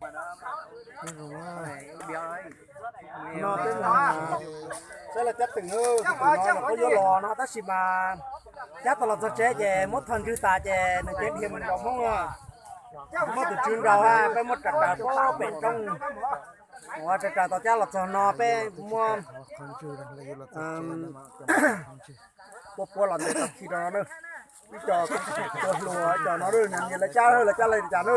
No peb mus saib los cab twm, twm no yog qub yuav los no tab sis mas cab tau los txog tsev ces muab thov ntswg tas ces nws cev dhia mus nraud Hmoob. Muab tus tswv nraud ha peb muab raws raws pem roob. Ua raws raws tau cab los txog no peb muab puab puab los ntes tau khi rau no na. Ib co tua hluas ib co no na, nyias lawv cab lawv cab li cas na.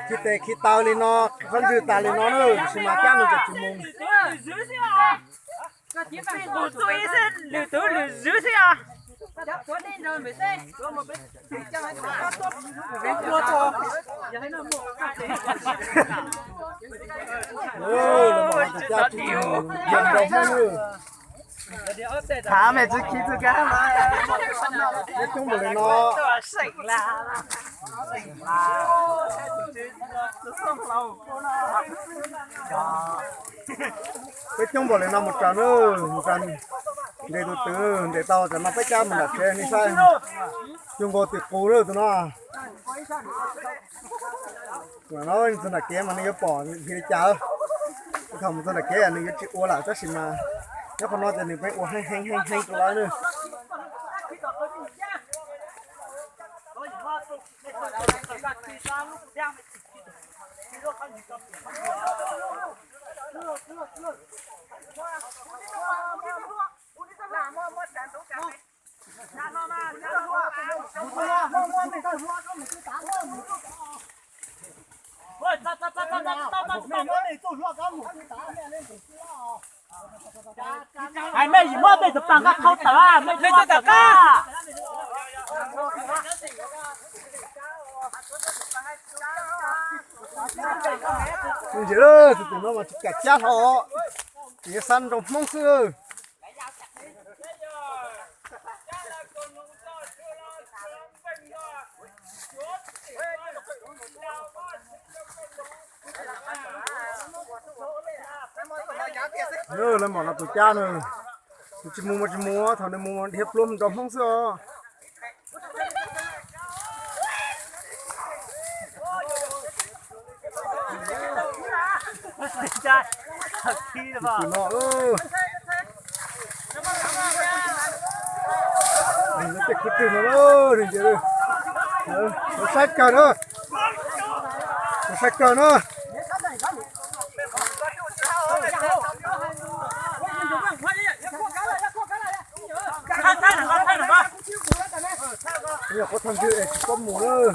Khi tes khi taw li no, qhov ntswg tas li no na, tab sis mas cab no ces tsis mus. Lwm tus lwm zwv xwb os. Thaum me tsis khi tsis kav mas. Peb coob npaum li no. Peb coob npaum li no mus raws na, mus raws ntes tus twm, ntes tau tam no peb cab mus nram tsev nej saib. Cuag nkaus tim qus lawm tus no. Tus no txog nram kev mas nws yuav pom nrhiav li cas. Thaum mus txog nram kev nws yuav tsis ua lawm tab sis mas nyob qhov no ces nws pheej ua heev heev heev heev rau lawv na. Hais mej yim muab mej tus pas nqa khau tawm, mej tuaj tawm koj. Ntsia, tus twm no mas tsis kam cab hlo, tsis xav nrog Hmoob xwb. Lawv mam no tus cab na, nws tsis mus mas tsis mus, thaum nws mus dhia pluag mus nrog Hmoob xwb os. Tus no, tej kwv tij no, saib kawg na, saib kawg na. Yog qhov thaj ntswg es tsis paub mus lawm.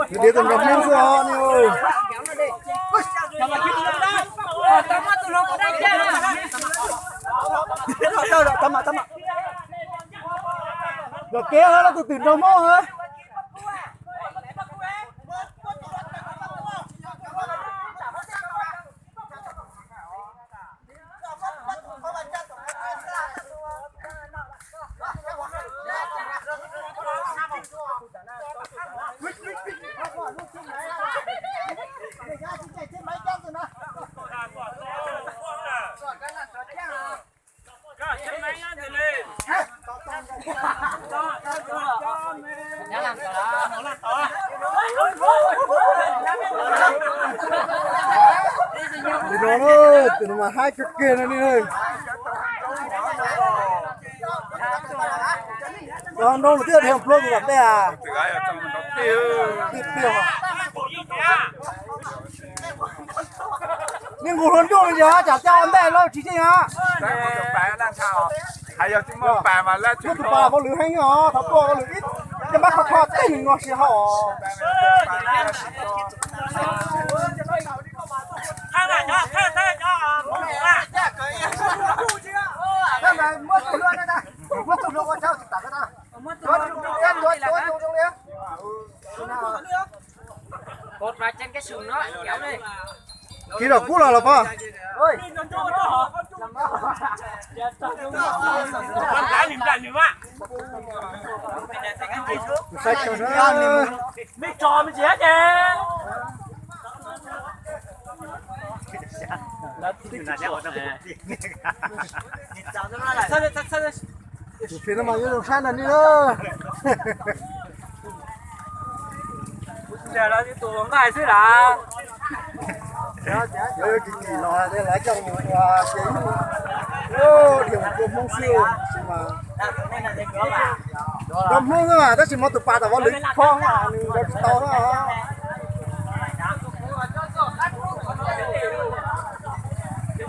Yus diav tus nraug Hmoob xwb os nej. Los kev hov, leej twg twm nraug Hmoob hov. Tus no, tus no mas haib kawg kiag no ne. Cov nraug lawm thiaj dhia pluag tus tom tej a. Tiag tiag. Nej nqus hluas nraug li yog tsam coj ua ntej lawm tsis tseeb os. Muab tus pas hauj lwm heev os, thaum tuaj hauj lwm ib caj npab kho kho tej nws no si hauj os. Kis los kub los los pog. Tus phim no mas yuav zoo saib nrog nej na. Tus nqaij xwb las. Yuav kim kim los lawv coj mus ua ces ub, dhia mus tua Hmoob xwb mas. Tua Hmoob xwb mas tab sis mas tus pas tam vov lwv khob nws nrau tsis tau.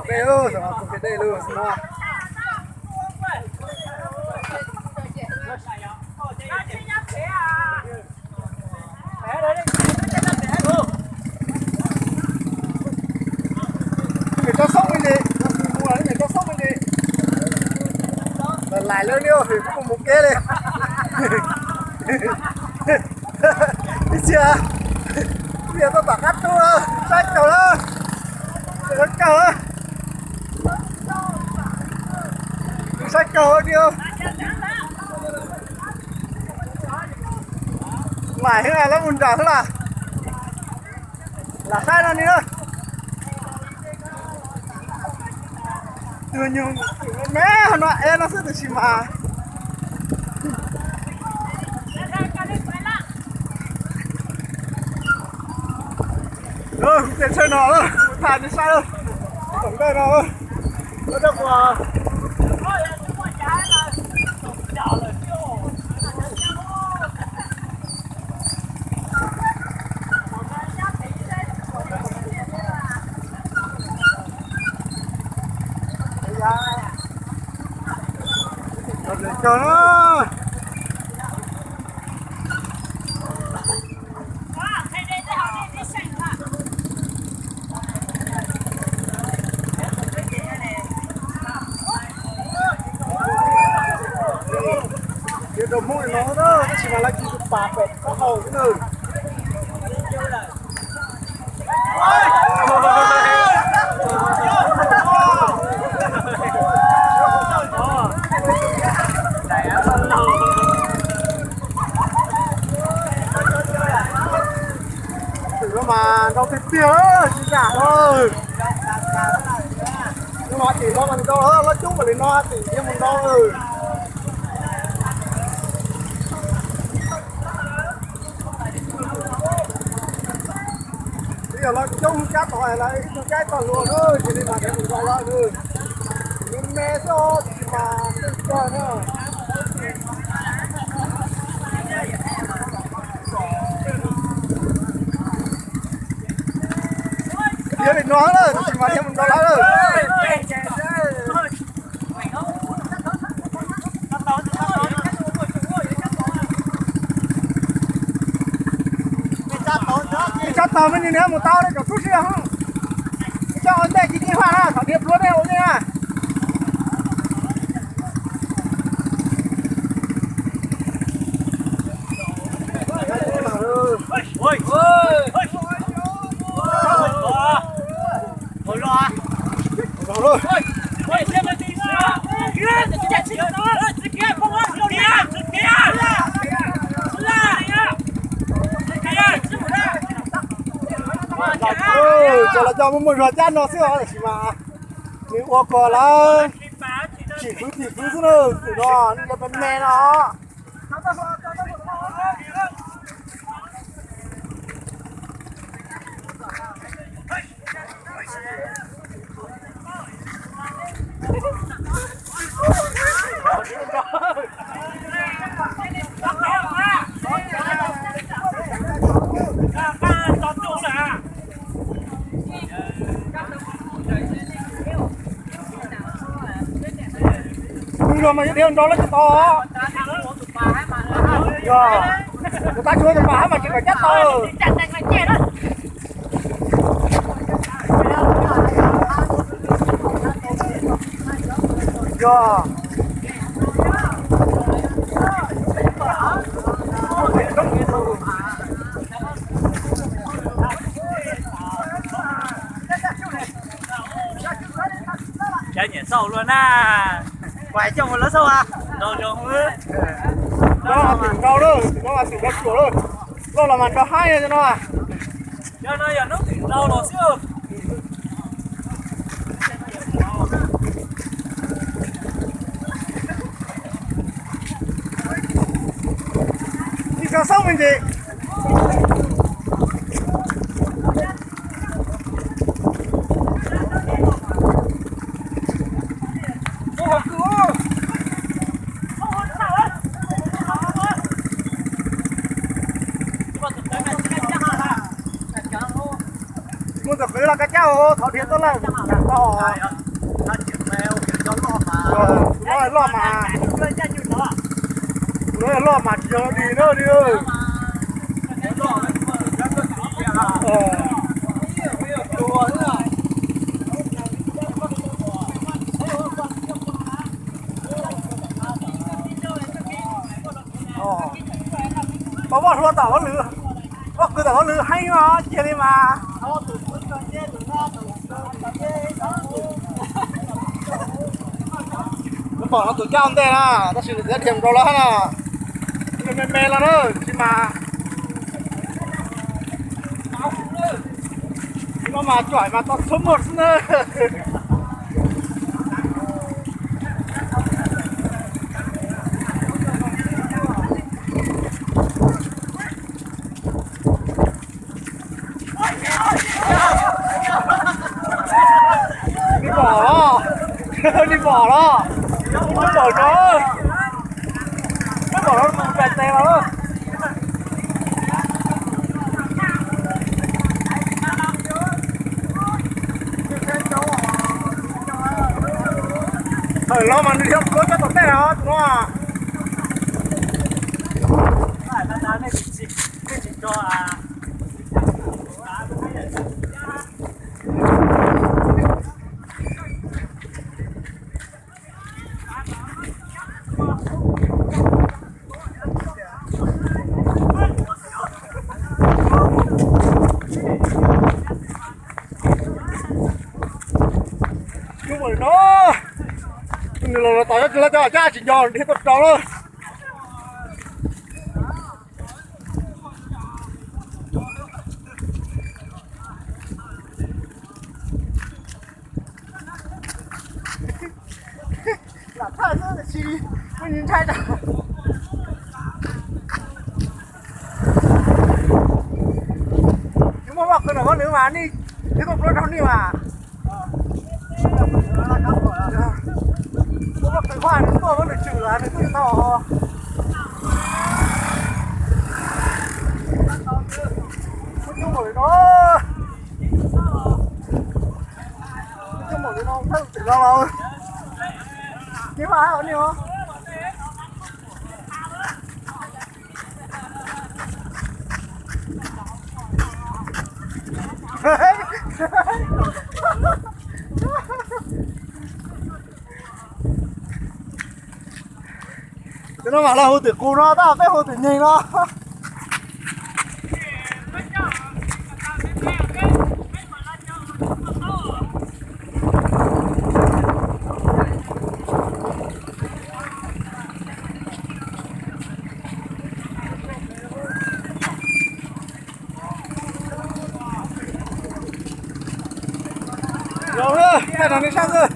Dej lawm, tus dej lawm no. Niam rau xoob me ntsis, mus los niam rau xoob me ntsis. Lais lawm li, kuv mus kev li. Ib txhia, ib txhia tuaj tom qab roob, saib kawg lawm, saib kawg lawm, saib kawg li. Lais xwb, lawv mus nram xwb las. Lam saib no ni na. Tus nyuag me no ev no xwb tab sis mas. Kuv tes tshawb no, kuv tham nej saib, tom ntej no, Ces rau Hmoob li no na, tab sis mas lawv tsis tus pas pem taub hau xwb na. Tim no mas ntau tiag tiag, tsis yam lawm. No mas tim no mas ntau, loj coob npaum li no tim yeej mus ntau lawm. Twb yog loj coob kab tod lawv ib tug kab tog luag na, ces li mas nws mus ntau lawm. Me me xwb tab sis mas twb kawg na. Yog li no lawm tab sis mas dhia mus ntau lawm. Tsis tshua tau me ntsis, nws mus tau li kaum tsib sij hawm. Coj ua ntej ci ci faj na, thaum dhia pluav nej ua nej na. Cov los coj muaj muaj zog cab no xwb os, tab sis mas nws ua kom lawv thim fwv thim fwv xwb na, tam no nws yog me me no. Nws los mas yog dhia nrau lawv tsis tau. Yog, tus tab tsuav tus pas hab mas tsis kam cab tau. Yog. Cov nyiam xauj luaj na. Kuv hais coj mus lawv xauj a. Nrau zoo. Nrau tim nrau lawm, tim no mas tim nrau tsuam lawm. Loj los mas nrau haib cov no. Cov no yog hnub tim nrau los xwb. Ib co xauj me ntsis. Muaj tus kwv los koj cab thov dhia tuaj lawm. Loj mas. Loj mas tsis yog dig na. Tau voj hlua tom hauv lwm, voj kws tom hauv lwm heev os, cia li mas. Lub pom no tus cab ntej na, tab sis nws txiav dhia nrau lawm na. Me me los na, tsis mas. Tus no mas cuam mas tau txhua muag xwb na. Li pom los, li pom los, li pom no, li pom no mus pem tes los. Thawm los mas nws yog pluav cov tom tej no tus no. Cub mus no, nws los los tom cov tsis nco dhia tuaj rau lawm. Lam thawj xwb tab sis kuj ntshai tas. Tsis muaj vaj qw nram vaj nws mas nej thiab tuaj pluab rau nej mas. Muaj vaj qw nws tuaj muab nws tswm los nws twb tau. Muaj cub npaum li no. Muaj cub npaum li no thawj twm los los. Neb vaj hab os nej os. Cov no mam los hu tim qus no tab peb hu tim nyeg no. Los, thaij rau nej saib xwb.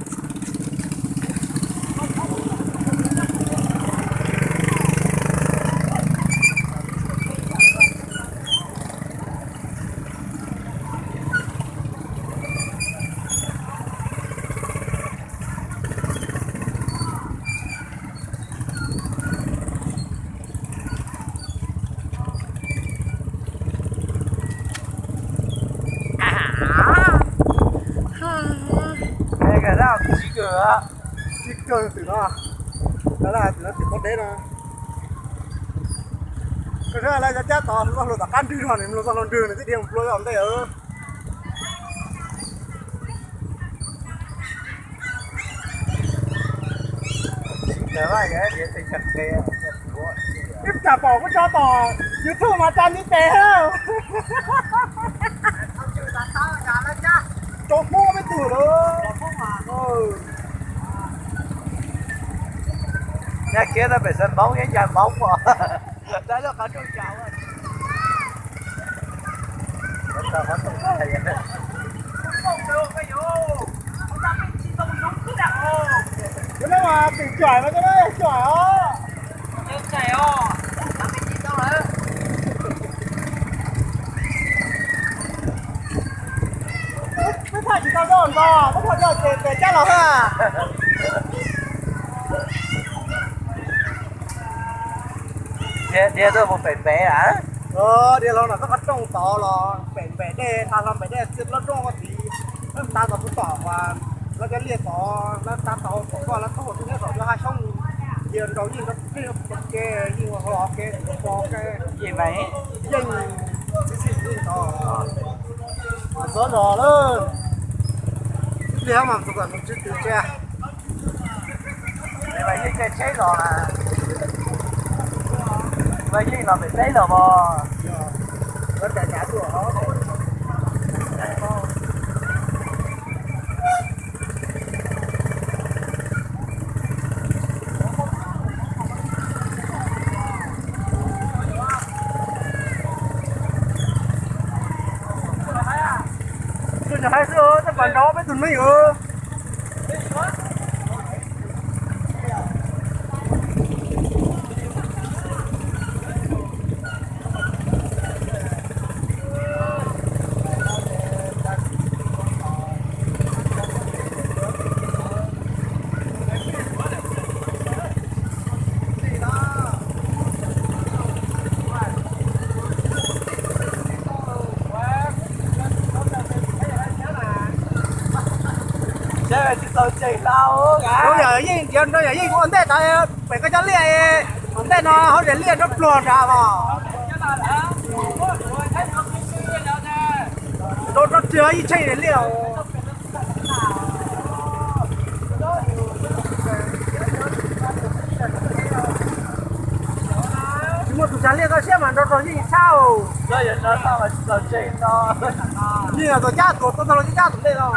Tib kawg twm no, twm no twm pob deb no. Koj saib lawv cov cab tod vaj hluas tom qab nrwg no, nws mus txog hlo nrwg nws twb dhia mus pluab tom ntej. Ib tsam pom kuv tso tom YouTube mas tsa ntiv tes. Tso Hmoob peb tug lawm. Khiav tau pem Xeev Hmoob, nyob Xeev Hmoob os. Tim cuam no, cuam os. Peb tham tsis tau zoj ntog, peb tham zoj ces pem cab los xwb. Dhia tuaj mus pem pem a. Dhia los no koj qhov rooj tod los pem pem dej, hla hlo pem dej txij plaub rooj ua tid, ta tom kuv tom uas lawv cov liaj tod, lawv ta tau tom koj, lawv thauj tus nyob tom cov hav xyoob, dhia nrau yeej rau pem ke, yeej ua hlo ke, ua ke, yeej txi txi yeej tod. Txhob zos lawm, ib pliag mas txog tom tus tswv twg tsev. Mas yeej caij tsheb los na, mas yeej los pem teb los mos. Tus nyuam hais xwb, tej pas nrov peb tus neeg os. Tsis tau tseem hlau. Rau yog yeej ntiav, rau yog yeej ua ntej tas pem koj cov liaj, ua ntej no hauv zes liaj rau pluag nrad los. Rau rau tsis yeej tsheej zes liaj. Tsis muaj tus tsav liaj koj siab mas nrov rog yeej tshaj. Yeej tau cab tuaj tau los cab tus ntej no.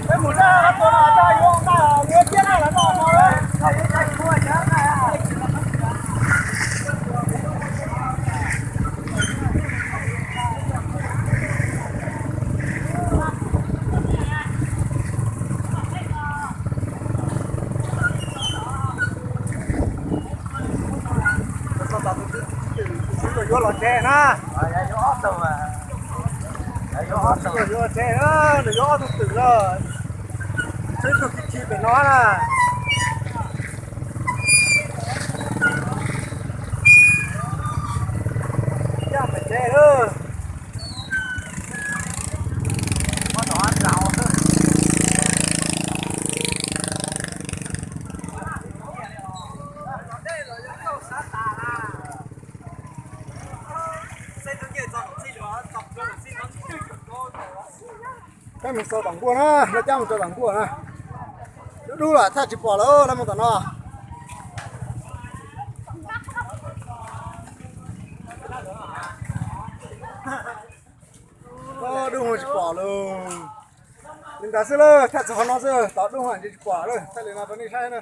Peb mus zaj tua no, yuav thiab na, lawv no no. Tus xib hwb yuav los tsev na. Yuav los tsev na, nws yuav ob tug twm na. Tswv tug khi khi pem no na. Cab pem tsev lawm. Peb mus txog tom nkuaj na, lawv cab mus txog tom nkuaj na. Dub dub lawm, thaj tsis pom lawm, lawv mus tom no. Dub tsis pom lawm. Li ntawd xwb lawm, thaj txog qhov no xwb, tom dub tsis pom lawm, thaij li no rau nej saib na.